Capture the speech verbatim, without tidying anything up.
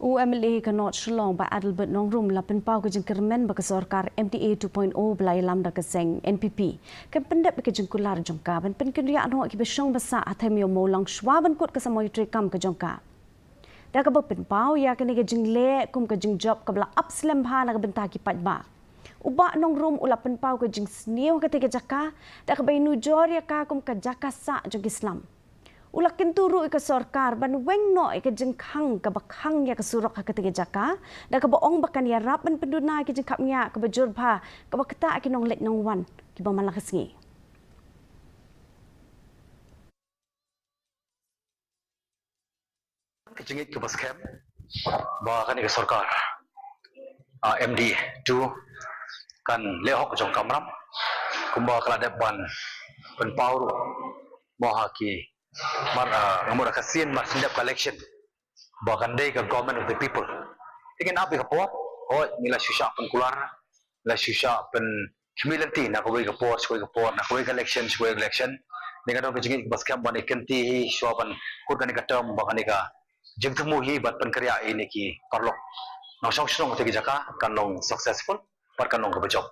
U MLA ka North Shillong Bah Adelbert Nongrum u la pynpaw ka jingkyrmen ba ka sorkar MDA two point oh ba la ïalam da ka seng NPP kan pyndep ïa ka jingkular jong ka ban pynkynriah noh ïa kiba shong ba sah ha Them Ïew Mawlong shwa ban kut ka samoi treikam ka jong ka. Da kaba pynpaw ïa kane ka jingleh kum ka jingjop kaba la ap slem bha na ka bynta ki paidbah, u Bah Nongrum u la pynpaw ka jingsniew ha katei ka jaka da kaba ïanujor ïa ka kum ka jaka sah jong ki slum. U la kyntu ruh ïa ka sorkar ban weng noh ïa ka jingkhang kaba khang ïa ka surok ha katei ka jaka, da kaba ong ba kan ïarap ban pynduna ïa ka jingkhapngiah kaba jur bha kaba ktah ïa ki nongleit nongwan kiba man la ka sngi. Ka jingngeit kaba skhem ba kane ka sorkar, ah, MDA two kan leh hok jong ka kamram kumba ka la dep ban pynpaw ruh mo ha ki mar, ah, nga mut ha ka sien mar shen dep ka election ba kan dei ka government of the people. Te ngin ap ïa ka por, hooid ngi la shu shah pynkular, la shu shah pynkhmih lynti na kawei ka por sha kawei ka por, na kawei ka election sha kawei ka election. Te nga don ka jingngeit kaba skhem ba ïa kane ka term, ba kane ka jingthmu hi bad pynkynriah ïa kine ki paralok nongshong shnong ha katei ka jaka kan long successful bad kan long kaba jop.